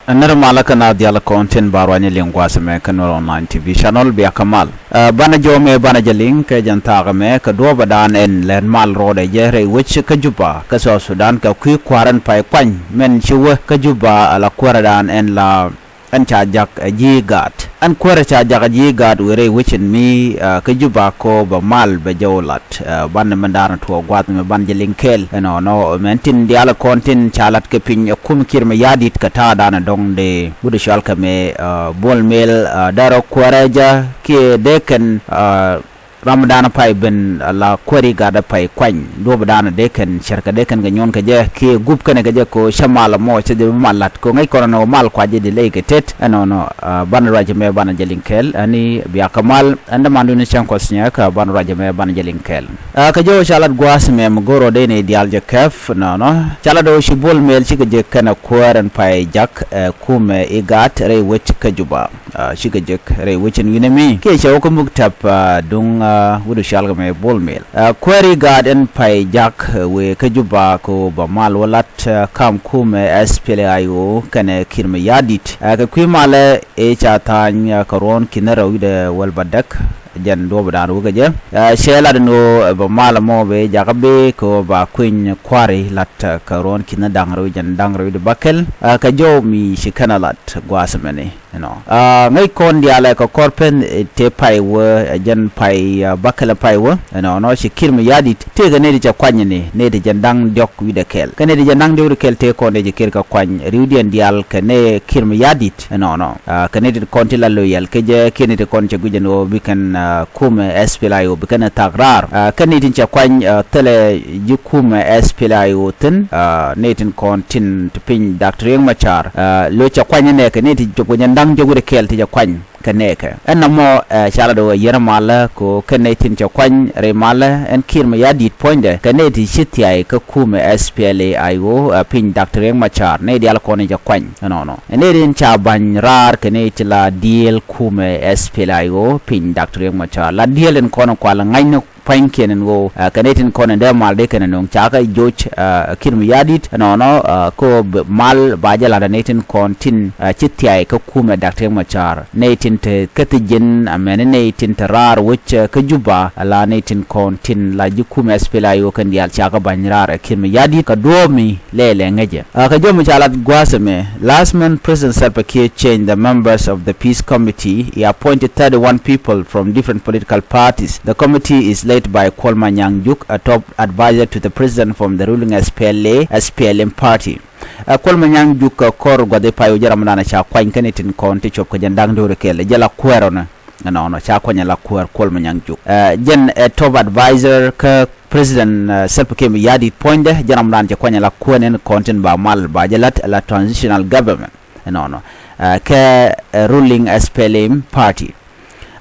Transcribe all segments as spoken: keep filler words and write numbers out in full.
Nɛr malä kä na dhial kɔn tin ba ruany liŋ gua̱a̱th mɛ kä Nuer Online T V channel, bia kä mal. Ɛ, banɛ jɔw mɛ banɛ jɛ liŋ kɛ jɛn thaak mɛ kɛ duɔ̱ɔ̱pɛ daan ɛn lɛn mal rɔɔdɛ jɛ rɛy wec kä Juba kä South Sudan kɛ kui̱ kua̱r ɛn pay kuany mɛn ci wä kä Juba ala kuäärɛ daan ɛn la ɛn ca jak ɛ ji̱ gaat. Ɛn kuäärɛ ca jak ɛ ji̱ gaat wëë rɛy wec ɛn mi, ɛ, kä Juba kɔ bɛ mal bɛ jɔw lat. Ɛ, banɛ mɛn daan tuɔɔk gua̱a̱th mɛ banɛ jɛ liŋ kɛɛl ɛnɔnɔ mɛn tin diaal kɔn tin ca lat kɛ piny ɛ kum Kiir Mayardit kɛ ta̱a̱dan ɛ dɔ̱ŋ dee wut ɛ cual kɛ mɛ, ɛ, Bol Mel, ɛ, därɛ kuäärɛ jɛ kiɛ dee kɛn, ɛ, ram dan pay ben, ɛ, la kuäär i̱ gat ɛ pay kuany duɔ̱p dan dee kɛn cär kɛ dee kɛn kɛ nyuɔn kɛ jɛ kiɛ gup kɛnɛ kɛ jɛ ko cä mal mɔ cä jɛ mal lat ko ŋäc kɔn ɛn ɣöö mal kuac jɛ di ley kɛ tet ɛnɔnɔ, ɛ, banɛ ruac mɛ banɛ jɛ liŋ kɛɛl ɛn i̱ bia kä mal ɛn dämandun i̱ cäŋ kuɔth nyɛ kä banɛ ruac mɛ banɛ jɛ liŋ kɛɛl. Ɛ, kɛ jɔw ca lat gua̱a̱th mɛ mi go̱r rɔ dee ni diaal jɛ kɛp nɔnɔ ca lat ɣöö ci Bol Mel cikɛ jɛ kɛn ɛ kuäär ɛn pay jak, ɛ, kumɛ i̱ gat rɛy wec kä Juba. Ɛ, cikɛ jek rɛy wecin wi̱nɛ mi kiɛ cɛ wä kä muk tɛp, ɛ, duŋ, ɛ, wut ɛ cual kɛ mɛ Bol Mel. Ɛ, kuäär i̱ gaat ɛn pay jak, ɛ, wëë kä Juba kɛ ɣöö bɛ mal wä lat, ɛ, kam kumɛ S P L A I O kɛnɛ Kiir Mayardit. Ɛ, kɛ kui̱ malɛ ëë ca tha̱a̱ny, ɛ, kɛ ruɔ̱ɔ̱n ki̱n rɛw wi̱dɛ wäl bä däk. Jɛn duɔ̱ɔ̱p dan wä kɛ jɛ. Ɛ, cɛ lat ɛn ɣöö, ɛ, bɛ mal mɔ bɛ jakä bee kɛ ɣöö ba kui̱ny kua̱ri lat, ɛ, kɛ ruɔ̱ɔ̱n ki̱n da̱ŋ rɛw jɛn da̱ŋ rɛw wi̱dɛ bäkɛl. Ɛ, kɛ jɔw mi ci kɛn a lat gua̱a̱th mɛni. Ɛnɔ, ɛ, ŋäc kɔn diaalɛ kɛ kɔr pen, ɛ, tëë pay wä, ɛ, jɛn pay, ɛ, bäkɛl pay wä ɛnɔnɔ ci Kiir Mayardit tëëkɛ nɛy ti cɛ kuany ni nɛy ti jɛn da̱ŋ diɔ̱k wi̱dɛ kɛl kɛ nɛy ti jɛn da̱ŋ diɔ̱k wi̱dɛ kɛl tëë kɔn nɛy ci Kiir kɛ kuany riwdiɛn diaal kɛ nɛy Kiir Mayardit ɛnɔnɔ. Ɛ, kɛ nɛy ti kɔn ti la loyal kɛ jɛ kiɛ nɛy ti kɔn cɛ guic ɛn ɣöö bi kɛn, ɛ, kumɛ S P L A I O bi kɛn ɛ thak raar. Ɛ, kɛ nɛy tin cɛ kuany, ɛ, thilɛ ji̱ kumɛ S P L A I O thi̱n, ɛ, nɛy tin kɔn tin ti piny Doctor Riek Machar, ɛ, lo̱c cɛ kuany ɛnɛ kɛ nɛy ti cop kɛ jɛn da̱ŋ diɔ̱k wi̱dɛ kɛl ti cɛ kuany. Kɛ nɛɛkɛ ɛn namɔ, ɛ, ca lat ɣöö yiɛn malä ko kɛ nɛy tin cɛ kuany rɛy malä ɛn Kiir Mayardit puɔ̱nydɛ kɛ nɛy ti ci thiay kä kumɛ S P L A I O, ɛ, piny Doctor Riek Machar nɛy diaal kɔn in cɛ kuany ɛnɔnɔ. Ɛ nɛy tin ca ba̱ny raar kɛ nɛy ti la diëël kumɛ S P L A I O piny Doctor Riek Machar la diëël in kɔn in kual ŋa̱cni pua̱nykiɛn ɛn ɣöö, ɛ, kɛ nɛy tin kɔn in dee mal dee kɛn ɛ nöŋ ca kɛ joc, ɛ, Kiir Mayardit ɛnɔnɔ, ɛ, kä mal ba jɛ la̱t ɛ nɛy tin kɔn tin, ɛ, ci thiay kä kumɛ Doctor Riek Machar nɛy tin te kä thi ji̱n amäni nɛy tin te raar wec, ɛ, kä Juba ala nɛy tin kɔn tin la ji̱ kumɛ S P L A I O kɛn diaal ca kɛ ba̱ny raar ɛ Kiir Mayardit kɛ duɔ̱ɔ̱p mi lɛɛlɛ ŋäcɛ. Ɛ, kɛ jɔw mi ca lat gua̱a̱th ɛmɛ, last month President Salva Kiir changed the members of the peace committee. He appointed thirty-one people from different political parties. The committee is led by Kuol Manyang Juk, a top advisor to the president from the ruling S P L A, S P L M party. Ɛ, Kuol Manyang Juk, ɛ, kɔr gua̱th i̱ pay wä jɛ ramdan ca kuany kɛn i̱ tin kɔn ti cop kɛ jɛn da̱ŋ do̱ri kɛl jɛ la kuäär ɔnɛ. Ɛnɔnɔ ca kuany ɛ la kuäär Kuol Manyang Juk. Ɛ, jɛn ɛ top advisor kä President, ɛ, Salva Kiir Mayardit puɔ̱nydɛ jɛ ramdan cɛ kuany ala kuäär nɛn kɔn tin ba mal ba jɛ lat ala transitional government. Ɛnɔnɔ, ɛ, kɛ, ɛ, ruling S P L M party.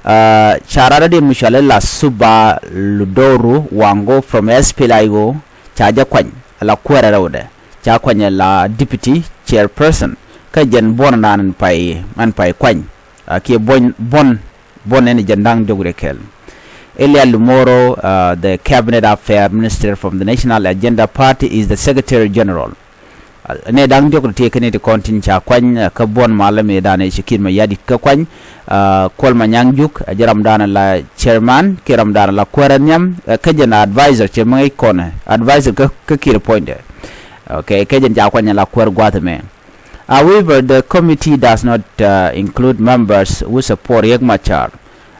Ɛ, ca rat rɔ di mi cuali la Suba Ludoru Wango from S P L A I O ca jɛ kuany ala kuäär rɛwdɛ ca kuany ala deputy chairperson kä jɛn buɔn nan pay, man pay kuany. Ɛ, kiɛ buɔn, buɔn buɔn ɛn jɛn da̱ŋ diɔ̱k rɛ kɛl. Elia Lumoro, ɛ, the cabinet affair minister from the National Agenda Party is the secretary general. Ɛ, nɛ da̱ŋ diɔ̱k rɛ tëë kɛ nɛy ti kɔn tin ca kuany, ɛ, kä buɔn malä mëë danɛ ci Kiir Mayardit kä kuany. Ɛ, Kuol Manyang Juk, ɛ, jɛ ramdan la chairman kiɛ ramdan la kuäär ɛ nhiam, ɛ, kä jɛn advisor cɛ mi ŋäc kɔn ɛ advisor kä, kä Kiir puɔ̱nydɛ. Okay, kä jɛn ca kuany la kuäär gua̱th ɛmɛ. However, the committee does not, uh, include members who support Riek Machar.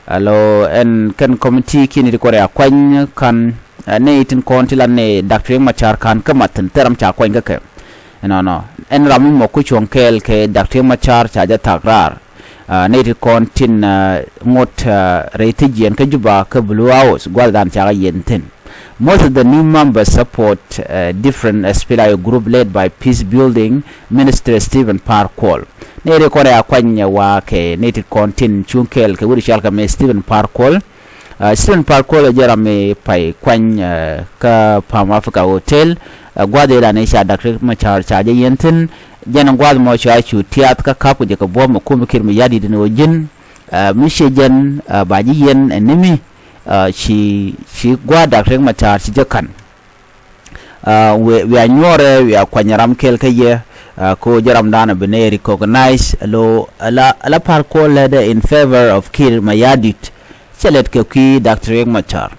Alo ɛn kɛn committee kiɛn ti kɔrɛ a kuany kan, uh, nɛy tin kɔn ti la nɛ Doctor Riek Machar kan kä mathin thil ram ca kuany kä kɛ. Ɛnɔnɔ ɛn ram mi mɔ ku cuɔ̱ŋ kɛɛl kɛ Doctor Riek Machar ca jɛ thak raar. Uh, nɛy ti kɔn tin, uh, ŋot, uh, rɛy thi̱jiɛn kä Juba kä Blue House gua̱thdan ca kɛ yiɛn thi̱n. Most of the new members support, uh, different S P L A I O group led by peace building minister Stephen Par Kuol. Nɛy ti kɔn ɛ a kuany ɛ wa kɛ nɛy ti kɔn tin cuŋ kɛɛl kɛ wut cɔal kɛ mɛ Stephen Par Kuol. Uh, Stephen Par Kuol ɛ jɛ ram mi pay kuany, uh, kä Palm Africa Hotel. Uh, gua̱th ëëdan ëë ca Doctor Machar ca jɛ yiɛn thi̱n. Jɛn gua̱th mɔ cua cu tiath kä ka̱p kɛ jɛ kɛ buɔ̱m ɛ kum Kiir Mayardit ni ɣöö ji̱n, uh, mi ciɛ jɛn, uh, ba ji̱ yiɛn ɛ nimi. Uh, ci, ci gua̱a̱r Doctor Riek Machar ci jɛ ka̱n. Uh, wiaa, wiaa nyuɔrɛ, wiaa kuany ram kɛl kä yɛ, Ko jɛ ramdan bi nɛ recognize lo la Par Kuol lɛ dɛ in favor of Kiir Mayardit. Cɛ lɛt kɛ kui̱ Doctor Riek Machar.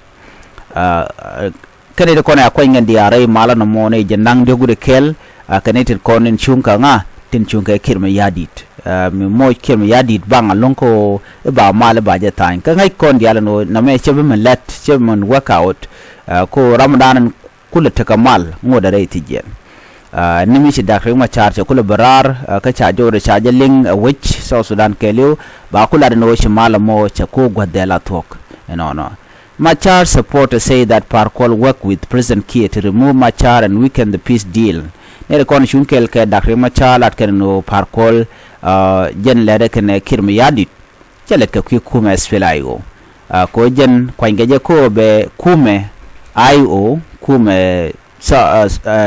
Kɛn it kɔn a kuany kɛn diaal rɛy malä nɔmɔ ni jɛ naŋ diɔ̱k wi̱cdɛ kɛl. Kɛn it kɔn in cuŋ kä ŋa tin cuŋ kɛ Kiir Mayardit. Mi moc Kiir Mayardit baŋ a lo̱ŋ ko i̱ ba mal i̱ ba jɛ tha̱a̱ny kä ŋäc kɔn diaal in ɣöö nɔmɛ cɛ bi min lɛt cɛ bi min work out. Ko ramdan in kulɛ tekɛ mal ŋot a rɛy thi̱c yɛn. Ni mi ci Doctor Riek Machar cɛ kulɛ bɛ raar kä ca jɔwdɛ ca jɛ liŋ ɛ wec South Sudan kɛɛliw ba ku lat in ɣöö ci mal ɛmɔ cɛ ku gua̱th dɛl a thuɔ̱k. Ɛnɔnɔ. Machar supporters say that Par Kuol work with President Kiir to remove Machar and weaken the peace deal. Nɛy ti kɔn cuŋ kɛl kɛ Doctor Riek Machar lat kɛn ni ɣöö Par Kuol jɛn lɛt ɛ kɛn Kiir Mayardit. Cɛ lɛt kɛ kui̱ kumɛ S P L A I O. Ko jɛn kuanykɛ jɛ ko bɛ kumɛ I O kumɛ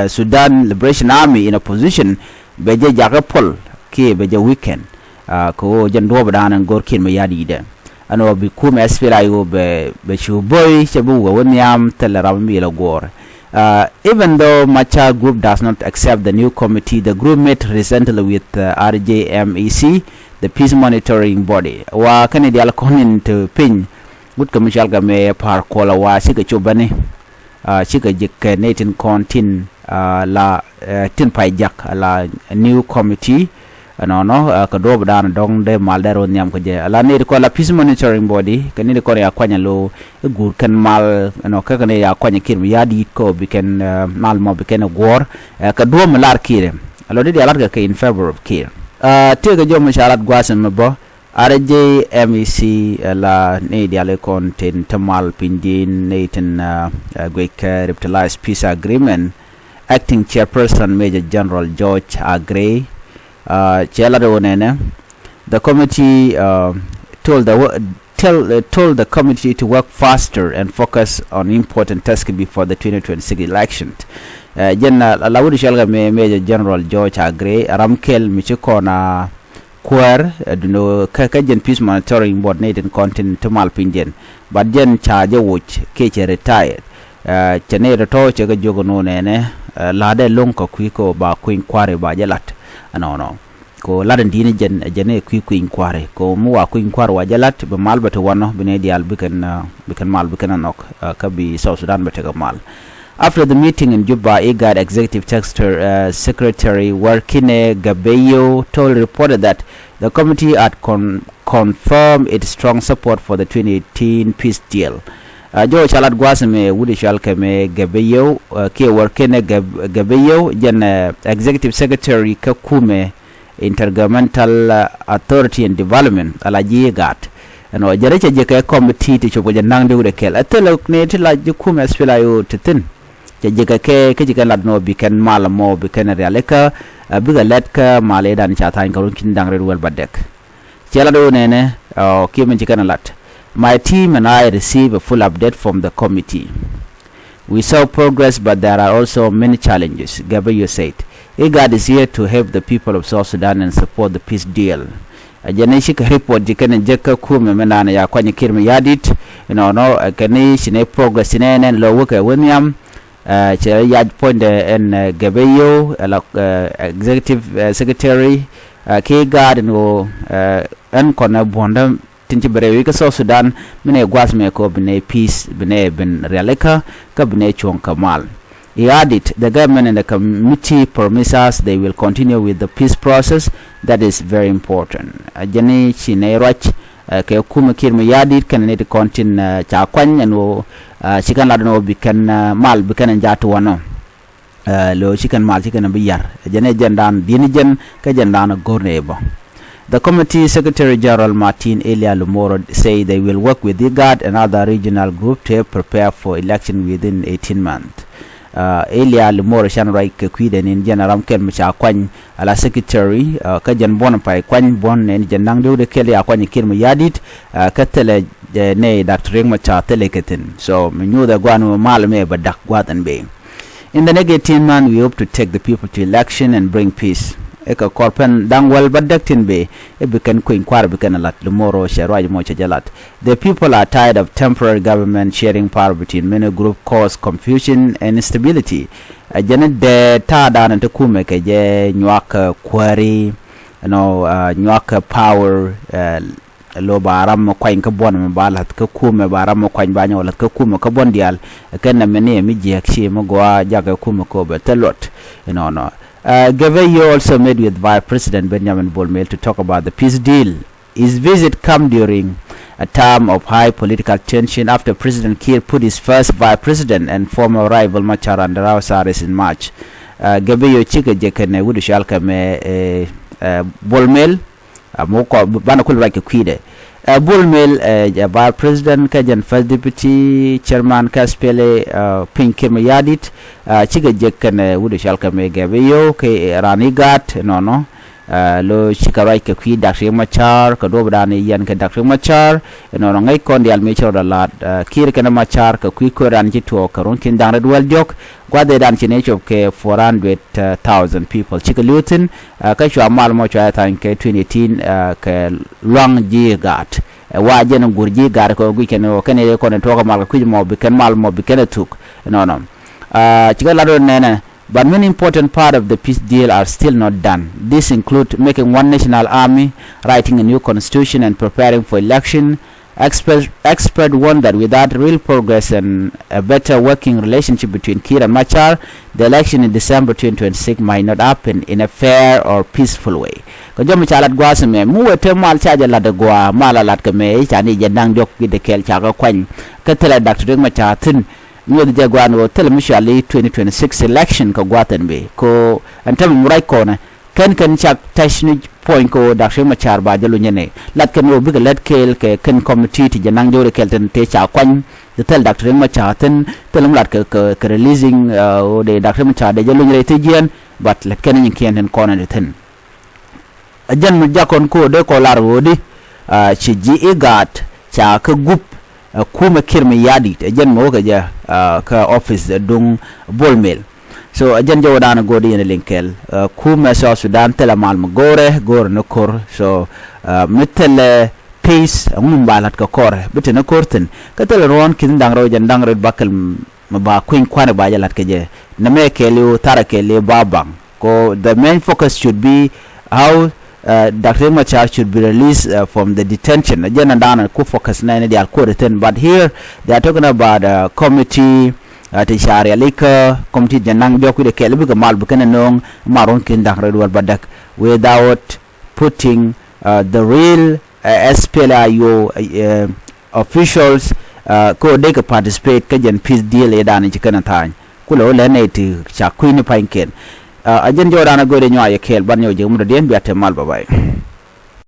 Sudan Liberation Army in opposition bɛ jɛ jakä puɔl kiɛ bɛ jɛ weaken. Ko jɛn duɔ̱ɔ̱p dan ɛn go̱r Kiir Mayardit dɛ. Ɛn ɣöö bi kumɛ S P L A I O bɛ cu boy cɛ bi wee wä nhiam thilɛ ram mi lɛ guɔ̱ɔ̱r. Even though Machar group does not accept the new committee, the group met recently with R J M E C, the peace monitoring body. Wa kɛn i̱ diaal kɔn in te piny wut kɛ mi cɔal kɛ mɛ Par Kuol wa cikɛ cop bäni. Cikɛ ji̱ kɛ nɛy tin kɔn tin la tin pay jak la new committee. Ɛnɔnɔ kɛ duɔ̱ɔ̱p dan dɔ̱ŋ dee mal dee rɔ nhiam kɛ jɛ ala nɛy ti kɔn la peace monitoring body kɛ nɛy ti kɔn ya kuany alo i̱ guur kɛn mal ɛnɔ kä kɛn ya kuany Kiir Mayardit kɔ bi kɛn mal mɔ bi kɛn guɔ̱ɔ̱r. Kɛ duɔ̱ɔ̱p mi lar Kiir alo di diaal lat kɛ kɛ in favor of Kiir. Tëëkɛ jɔm mi ca lat gua̱a̱th ɛmɛ bä. R J M E C la nɛy diaal ikɔn tin te mal piny din nɛy tin guic kɛ revitalized peace agreement. Acting chairperson Major General George Aggrey cɛ lat ɣöö nɛnɛ the committee told the told the committee to work faster and focus on important tasks before the twenty twenty-six election. Jɛn la wut cɔl kɛ Major General George Aggrey ram kɛl mi ci kɔn a kuäär. Duno kä jɛn peace monitoring board ni tin kɔn tin ti mal piny jɛn but jɛn ca jɛ woc kiɛ cɛ retired. Cɛ ni tɔtɔ cɛ kɛ jiök ni wun ɛnɛ la̱tdɛ lo̱ŋ kɛ kui̱ kɛ ba kui̱ny kua̱ri ba jɛ la̱t. Ɛnɔnɔ ko la̱t in di̱i̱ni jɛn jɛn ɛ kui̱ kui̱ny kua̱ri ko mi wa kui̱ny kua̱ri wa jɛ la̱t bi mal bɛ ti wanɔ bi ni diaal bi kɛn bi kɛn mal bi kɛn ɛ nhɔk. Kä bi South Sudan bɛ tekɛ mal. After the meeting in Juba, IGAD Executive Secretary Workine Gabayo told reporters that the committee had con confirmed its strong support for the twenty eighteen peace deal. Jɔw ca lat gua̱a̱th mɛ wut i̱ cɔal kɛ mɛ Gabayo kiɛ Workine Gabayo jɛn Executive Secretary kä kumɛ Intergovernmental Authority and Development ala ji̱ IGAD. Ɛnɔ jɛ rɛy cɛ ji̱ kɛ committee ti cop kɛ jɛ naŋ diwdɛ kɛl ɛ thilɛ ni ti la ji̱ kumɛ S P L A I O ti thi̱n. Cɛ ji̱ kɛ kɛ kä ji̱ kɛ lat nɔ bi kɛn mal mɔ bi kɛn rialikä bikɛ lɛt kä mal i̱ dan ca tha̱a̱ny kɛ run ki̱n da̱ŋ ret wäl ba dɛk. Cɛ lat ɣöö nɛnɛ kiɛ min ci kɛn lat. My team and I receive a full update from the committee. We saw progress, but there are also many challenges, Gabayo said. IGAD is here to help the people of South Sudan and support the peace deal. Ɛ jɛn i̱ cikɛ report ji̱ kɛn jek kä kumɛ mɛ naan ya kuany Kiir Mayardit. Inɔnɔ kɛn i̱ ci nɛ progress ci nɛ nɛn lɔ wekɛ wä nhiam. Cɛ yac puɔ̱nydɛ ɛn Gabayo ɛla executive secretary. Ki IGAD in ɣöö ɛn kɔn ɛ buɔ̱ndä tin ci bɛ rɛy wi̱i̱ kä South Sudan mi nɛ gua̱th mɛ kɔ bi nɛ peace bi nɛ ben rialikä kä bi nɛ cuɔ̱ŋ kä mal. He added, the government and the committee promise us they will continue with the peace process. That is very important. Ɛ jɛn i̱ ci nɛ ruac kɛ kumɛ Kiir Mayardit kɛn ni ti kɔn tin ca kuany ɛn ɣöö ci kɛn lat ɛn ɣöö bi kɛn mal bi kɛn ɛn jaat ti wanɔ. Lo ci kɛn mal ci kɛn bi yar jɛn ɛ jɛn dan di̱n jɛn kä jɛn dan go̱r ni bä. The committee secretary general Martin Elia Lumoro say they will work with IGAD and other regional group to help prepare for election within eighteen months. Elia Lumoro can ruac kɛ kui̱dɛ nin jɛn ram kɛn mi ca kuany ala secretary kä jɛn buɔn pay kuany buɔn nin jɛn naŋ diwdɛ kɛl ya kuany Kiir Mayardit. Kä thilɛ nɛ Doctor Riek Machar thilɛ kɛ thi̱n so mi nyuuth ɛ guan mi mal mɛ bɛ dak guath ɛn bɛ. In the next eighteen months, we hope to take the people to election and bring peace. Ɛ kɛ kɔr pɛn da̱ŋ wäl bädäk tin bëë ɛ bi kɛn kui̱ny kua̱r bi kɛn ɛ la̱t Lumoro cɛ ruac mɔ cɛ jɛ la̱t. The people are tired of temporary government sharing power between many groups cause confusion and instability. Ɛ jɛn dee ta̱a̱ da̱a̱n ti kumɛ kɛ jɛ nyuak kuääri, you know, nyuak power, lo ba ram mi kuany kä buɔn mi ba la̱th kä kumɛ, ba ram mi kuany ba nyɛ wä la̱th kä kumɛ kä buɔn diaal. Kɛn nɛ mi ni mi jiɛk ci mi gua jakɛ kumɛ kɛ bɛ thil luɔt, you know, nɔ. Gɛbɛ yɛ also met with Vice President Benjamin Bol Mel to talk about the peace deal. His visit come during a time of high political tension after President Kiir put his first vice president and former rival Machar under house arrest in March. Gɛbɛ yɛ cikɛ jɛ kɛnɛ wut cual kɛ mɛ Bol Mel. Mukɔ banɛ kul ruac kɛ kui̱dɛ. Bol Mel, vice president kɛ jɛn first deputy chairman kɛ S P L A, piny Kiir Mayardit, cikɛ jɛ kɛnɛ wut cual kɛ mɛ Gɛbɛ yɛ kɛ ran IGAD nɔnɔ. Lo cikɛ ruac kɛ kui̱ Dak Riek Machar kɛ duɔ̱p dan yɛn kɛ Dak Riek Machar. Nɔnɔ ŋäc kɔn diaal mi ci rɔ dɔ laat Kiir kɛnɛ Machar kɛ kui̱ kueer dan ci tuɔɔk kɛ run kin da̱ŋ rɛt wäl diɔ̱k. Gua̱th ëë dan ci nɛ cop kɛ four hundred thousand people cikɛ li̱w thi̱n. Kä cua mal mɔ cua ɛ tha̱a̱ny kɛ twenty eighteen kɛ lua̱ŋ ji̱ gaat. Wa jɛn gur ji̱ gaat kɛ guic kɛn ɣöö kɛn ëë kɔn ɛ tuɔɔk ɛ mal kɛ kui̱c mɔ bi kɛn mal mɔ bi kɛn ɛ thuk. Nɔnɔ. Cikɛ lat rɔ nɛnɛ. But many important part of the peace deal are still not done. This include making one national army, writing a new constitution and preparing for election. Expert, expert warn that without real progress and a better working relationship between Kiir and Machar, the election in December twenty twenty-six might not happen in a fair or peaceful way. Kɛ jɔm ca lat gua̱a̱th mɛ mi wee te mal ca jɛ lat gua̱a̱ mal a lat kɛ mɛ i̱ ca ni jɛ naŋ diɔk ki de kɛɛl ca kɛ kuany. Kä thilɛ Dak Riek Machar thi̱n. Nyuɔth jɛ gua̱a̱n ɣöö thilɛ mi cuali twenty twenty-six election kɛ gua̱a̱th ɛn bi ko ɛn tämɛ mi ruac kɔnɛ. Kɛn kɛn cak tɛc ni puɔ̱ny kɛ ɣöö Dak Riek Machar ba jɛ lunyɛ ni lat kɛn ɣöö bikɛ lät kɛɛl kɛ kɛn committee ti jɛ naŋ jɛ wä ri kɛɛl tin tëë ca kuany. Ti thil Dak Riek Machar thi̱n thil mi lat kɛ kɛ releasing ɣöö dee Dak Riek Machar dee jɛ luny rɛy thi̱ jiɛɛn. But lät kɛn nyin kiɛn tin kɔn ɛn ti thi̱n. Ɛ jɛn mi jakɔn ko̱o̱dɛ kɔ lar ɣöödi ci ji̱ IGAD ca kä gup ɛ kumɛ Kiir Mayardit ɛ jɛn mi wä kɛ jɛ kä office ɛ duŋ Bol Mel. So ɛ jɛn jɛ wä da̱a̱n ɛ go̱o̱dɛ yɛn ɛ liŋ kɛl ɛ kumɛ South Sudan thilɛ mal mi go̱o̱rɛ go̱o̱rɛ ni ko̱r. So mi thilɛ peace ɛ ŋum ba la̱t kɛ kɔrɛ bi te ni ko̱r thi̱n kä thilɛ ruɔ̱ɔ̱n ki̱n da̱ŋ rɛw jɛn da̱ŋ rɛw bakɛl. Mi ba kui̱ny kua̱n i̱ ba jɛ la̱t kɛ jɛ nɛmɛ kɛɛliw tharɛ kɛɛliw ba baŋ. Ko the main focus should be how Dak Riek Machar should be released from the detention. Jɛn ɛn da̱a̱n ku focus nɛy ni diaal kuɔt ithin, but here they are talking about committee ti ca rialikä committee jɛ naŋ jɔk wi̱dɛ kɛɛliw bikɛ mal bikɛn ɛ no̱o̱ŋ. Mar wun ki̱n da̱ŋ rɛw duɔl ba däk without putting the real S P L A I O officials kä ɣöö dee kɛ participate kä jɛn peace deal ëë da̱a̱n ci kɛn a tha̱a̱ny. Kulɛ wä lɛn nɛy ti ca kui̱ni pa̱nykiɛn. A jɛn jɔɔdan a göödɛ nyuac ɛ kɛɛl ban nyɔk jek mudɔ̱diɛn bia te mal bä bay.